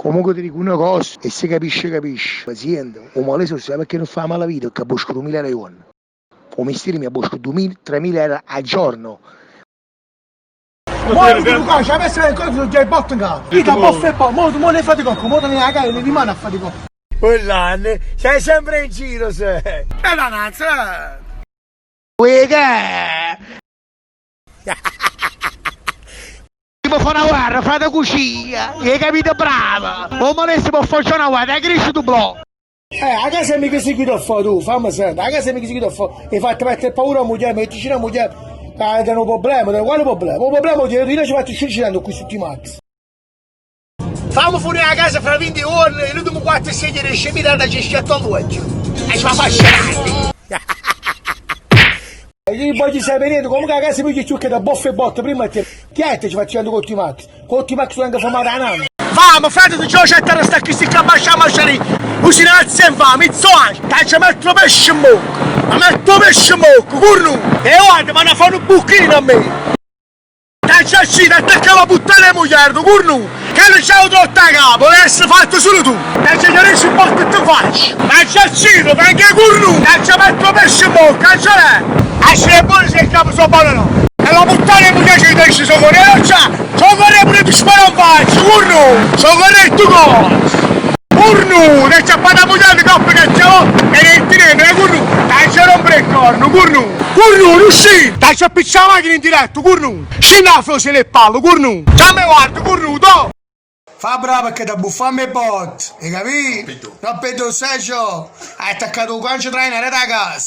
Comunque ti dico una cosa e se capisce capisce. Siente, 'o malese 'o sape perché nun fa malavita, perché abbusca 2000 euro al giorno. 'O mestiere mi abbusca 2000-3000 euro al giorno. Mo ti dico c'ha messo le cose già botte in capo. Io da boff e poi, mo mo ne fate cocco, mo te ne la casa ne rimane a fare cocco. Quell'anno sei sempre in giro sei. E la nazza. Uè che? Si può fare una guerra, frate cucina, hai capito bravo? O ma si può fare una guerra, hai cresciuto blocco. Eh, a casa mica si chiude a fare tu, fammi sentire, a casa mica si chiude a fare. Hai fatto mettere paura a moglie, metti a moglie, che è un problema, quale problema? Un problema è che io ci faccio uscire qui su T-Max. Fammi fuori a casa fra 20 giorni e l'ultimo 4 6 di scemita da ci schiatto l'occhio. E ci fa facciare. Io voglio sapere niente, comunque a casa mi chiude da boffa e botta prima ti chi è che ci facendo con T-Max? Con T-Max sono anche fermato da un anno. Famo, frate, tu già c'è sta qui si capisce a mangiare. Usinazzi e fame, zone, ti ci metto pesce in bocca. Ma metto pesce in bocca, curnu. E guarda, ma ne fanno un buchino a me. Ti attacca la puttana moglie, curnu. Che non c'è troppo a capo, deve essere fatto solo tu. Ti ci riesci un po' che ti faccio. Ma c'è cito, perché curnu. Ti ci metto pesce in bocca, ce l'è. A se è buono se il capo sono buono no. E la puttana moglie ci dice sono corretto, non c'è. Sono corretto pure ti sparo in faccia, curnu. Sono corretto cosa. Curnu, che c'è la moglie di coppa che c'è e ne tiene, curnu. Ti ci rompere il corno, curnu. Curnu, riuscì. Ti ci appiccia la macchina in diretto, curnu. Scendi la froce le palle, curnu. Già mi guardo, curnu, do. Fa bravo perché ti buffammi i bot, hai capito? Non vedo, sai ciò. Hai attaccato un gancio trainer da casa.